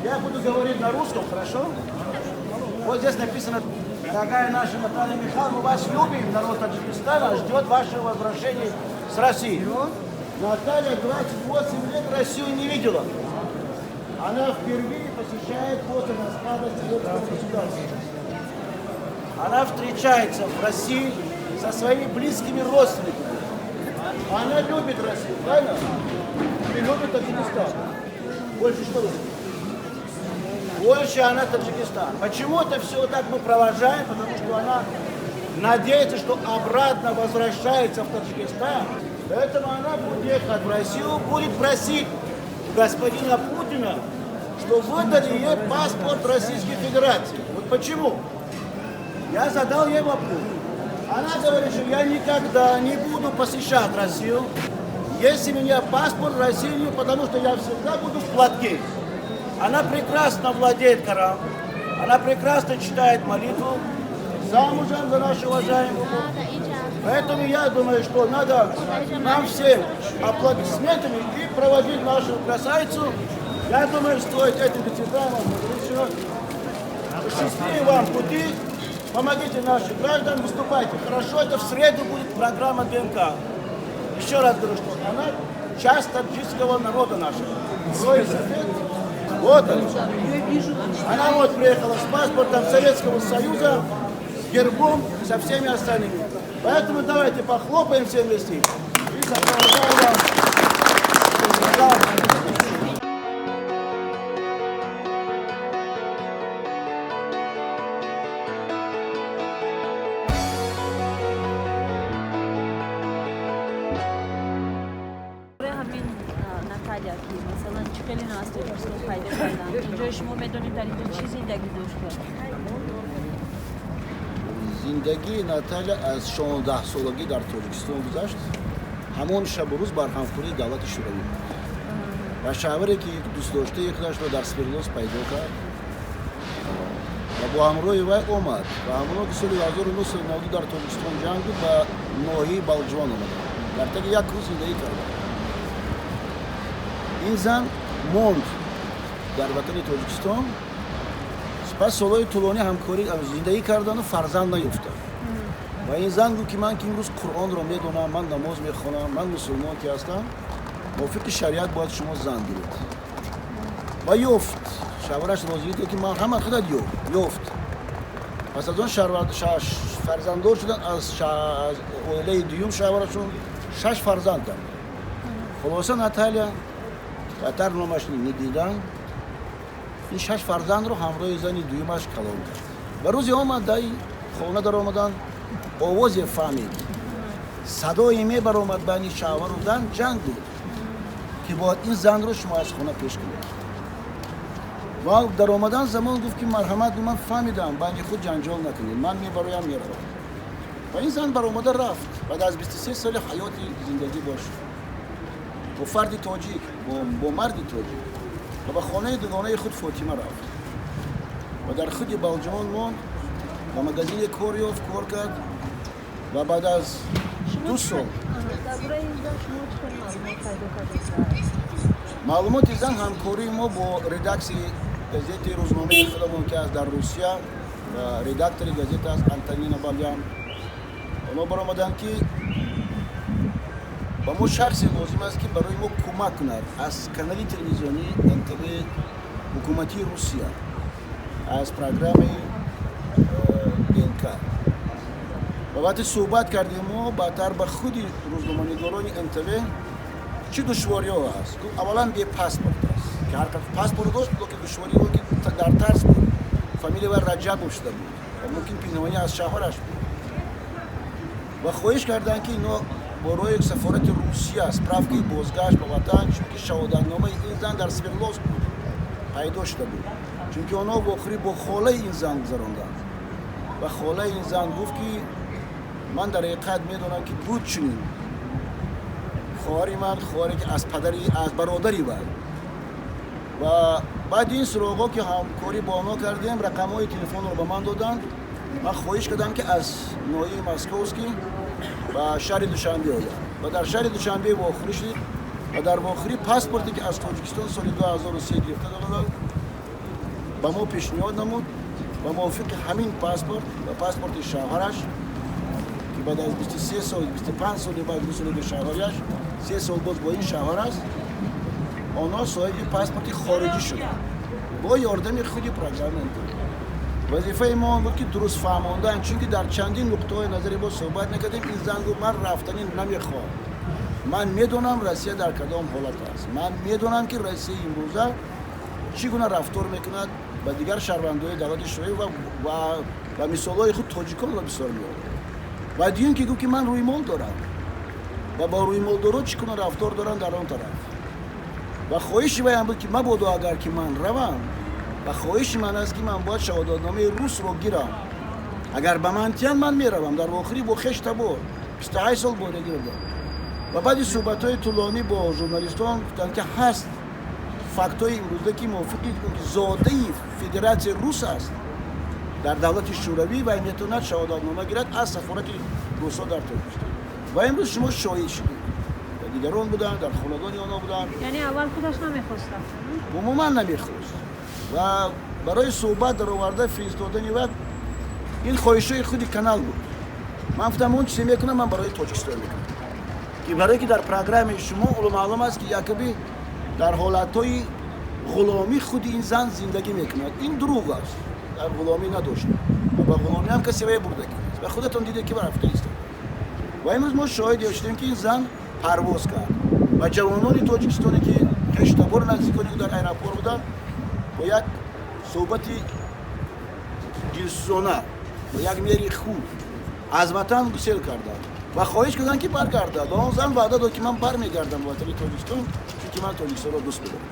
Я буду говорить на русском, хорошо? Вот здесь написано: дорогая наша Наталья Михайловна, мы вас любим, народ Таджикистана ждет вашего возвращения с России. Наталья 28 лет Россию не видела. Она впервые посещает после распада Советского государства. Она встречается в России со своими близкими родственниками. Она любит Россию, правильно? И любит Таджикистан. Больше что любит? Больше она Таджикистан. Почему это все вот так мы провожаем? Потому что она надеется, что обратно возвращается в Таджикистан. Поэтому она будет ехать в Россию, будет просить у господина Путина, что выдали ей паспорт Российской Федерации. Вот почему? Я задал ей вопрос. Она говорит, что я никогда не буду посещать Россию, если у меня паспорт России, потому что я всегда буду в платке. Она прекрасно владеет Кораном, она прекрасно читает молитву, замужем за нашу уважаемую. Поэтому я думаю, что надо нам всем аплодисментами и проводить нашу красавицу. Я думаю, стоит этими цветами. Счастливого вам пути. Помогите нашим гражданам, выступайте. Хорошо, это в среду будет программа ДНК. Еще раз говорю, что она часть таджикского народа нашего. Рой Сафед, вот она. Она вот приехала с паспортом Советского Союза, с гербом, со всеми остальными. Поэтому давайте похлопаем все вместе. И сопровождаем вам. Ҳамин Наталия, ки масалан чӣ хеле аз Тоҷикистон пайдо карданд, инҷо шумо медонед, дар инҷо чӣ зиндагӣ дошта? Зиндагии Наталья аз 16-солагӣ дар Тоҷикистон гузашт. Ҳамон шабу рӯз барҳамхӯрии давлати Шӯравӣ буд ва шавҳаре, ки дӯстдоштаи худашро дар Свердловск пайдо кард ва бо ҳамроҳи вай омад ва ҳамоно ки соли 1992 дар Тоҷикистон ҷанг буд, ба ноҳияи Балҷувон омаданд, дар таги як рӯз зиндагӣ карданд. Ин зан монд дар ватани Тоҷикистон. Сипас солҳои тӯлонӣ ҳамкорӣ зиндагӣ кардану фарзанд наёфтанд. Ва ин зан гуфт, ки ман ки имрӯз Қуръонро медонам, ман намоз мехонам, ман мусулмон ки ҳастам, мувофиқи шариат бояд шумо зан гиред. Ва ёфт, шавҳараш розӣ дод, ки ман ҳама худат ёфт. Пас аз он фарзанддор шуданд. Аз оилаи дуюм шавҳарашон шаш фарзанд кард. Хулоса, Наталья баъдтар номаш Нидидан, ин шаш фарзандро ҳамроҳи зани дуюмаш калон кард. Ва рӯзе омад, даи хона даромаданд, овозе фаҳмид, садое мебаромад, байни шавҳару зан ҷанг буд, ки бояд ин занро шумо аз хона пеш кунед. Ва даромадан замон гуфт, ки марҳамат, ман фаҳмидам, байни худ ҷанҷол накунед, ман мебароям, меравам. Ва ин зан баромада рафт. Баъд аз 23 соли ҳаёти зиндагӣ бош бо фарди тоҷик, бо марди тоҷик, ва ба хонаи дугонаи худ Фотима рафт ва дар худи Балҷувон монд, ба магазине кор ёфт, кор кард ва баъд аз 2 сол. Дар бораи ин зан шумо чӣ хел маълумот пайдо кардед? Маълумоти зан ҳамкории мо бо редаксияи газетаи рӯзномаи худамон, ки аст дар Русия ва редактори газета аст Антонина Балян. Онҳо баромаданд, ки ба мо шахсе лозим аст, ки барои мо кӯмак кунад аз канали телевизионии НТВ ҳукуматии Русия, аз программаи ДНК. Ва вақте суҳбат кардем мо баъдтар ба худи рӯзноманигорони НТВ, чӣ душвориҳо ҳаст, гуфт, аввалан бепаспорт аст, ки ҳар қадр паспорт дошт, лекин душвориҳо, ки дар тарс буд, фамилия вай Раҷабов шуда буд ва мумкин пинҳонӣ аз шавҳараш буд. Ва хоҳиш карданд, ки ино бо роҳи сафорати Русия справкаи бозгашт ба ватан, чунки шаҳодатномаи ин зан дар Свердловск буд, пайдо шуда буд, чунки онҳо вохӯрӣ бо холаи ин зан гузаронданд ва холаи ин зан гуфт, ки ман дар ҳақиқат медонам, ки буд чунин хоҳари ман, хоҳаре, ки аз падари, аз бародари вай. Ва баъди ин суроғҳо, ки ҳамкорӣ бо онҳо кардем, рақамҳои телефонро ба ман доданд. Ман хоҳиш кардам, ки аз ноҳияи Московский ба шаҳри Душанбе ояд ва дар шаҳри Душанбе вохӯрӣ шудид. Ва дар вохӯрӣ паспорте, ки аз Тоҷикистон соли 2003 гирифта доданд. Ба мо пешниҳод намуд ва мувофиқи ҳамин паспорт ва паспорти шавҳараш, ки баъд аз 23 сол, 25 соли баъд мисоли шавҳараш, 3 сол боз бо ин шавҳар аст, онҳо соҳиби паспорти хориҷӣ шуданд бо ёрдами худи программа. Вазифаи мо он буд, ки дуруст фаҳмондан, чунки дар чандин нуқтаҳои назари мо суҳбат мекардем. Ин зан гуфт: «Ман рафтанӣ намехоҳам, ман медонам, Россия дар кадом ҳолат аст, ман медонам, ки Россия имрӯза чӣ гуна рафтор мекунад ба дигар шаҳрвандои давлати Шӯравӣ», ва мисолҳои худ тоҷиконро бисёр меорад. Ва дуюм, ки гуфт, ки ман рӯймол дорам ва бо рӯймолдоро чӣ гуна рафтор доранд дар он тараф. Ва хоҳиши вайам буд, ки мабодо агар ки ман равам, ва хоҳиши ман аст, ки ман бояд шаҳодатномаи русро гирам, агар ба ман тиянд, ман меравам. Дар охирӣ бо хеш табор 28 сол борагӣ дорам. Ва баъди суҳбатҳои тӯлонӣ бо журналистон гуфтанд, ки ҳаст фактҳои имрӯза, ки мувофиқи зодаи Федератсияи Рус аст дар давлати Шӯравӣ ва метавонад шаҳодатнома гирад аз сафорати русҳо дар Тоҷикистон. Ва имрӯз шумо шоҳид шудед ва дигарон буданд, дар хонадони онҳо буданд. Яъне аввал худаш намехост рафтан? Умуман намехост ва барои суҳбат дароварда фиристодани вақт ин хоҳишҳои худи канал буд. Ман гуфтам, он чизе мекунам, ман барои Тоҷикистон мекунам, ки барое ки дар программаи шумо оло маълум аст, ки якоби дар ҳолатҳои ғуломӣ худи ин зан зиндагӣ мекунад. Ин дурӯғ аст, дар ғуломӣ надошт ва ба ғуломӣ ҳам касе вай бурдагӣ нест ва худатон дидед, ки рафта истод. Ва имрӯз мо шоҳид шудем, ки ин зан парвоз кард ва ҷавонони тоҷикистоне, ки хештабори наздикони ӯ дар аэропорт буданд, бо як суҳбати дилсӯзона, бо як меҳри хуб аз ватан гусел карданд ва хоҳиш карданд, ки баргардад. Ва он зан ваъда дод, ки ман бармегардам ба ватани Тоҷикистон, чунки ман Тоҷикистонро дӯст медорам.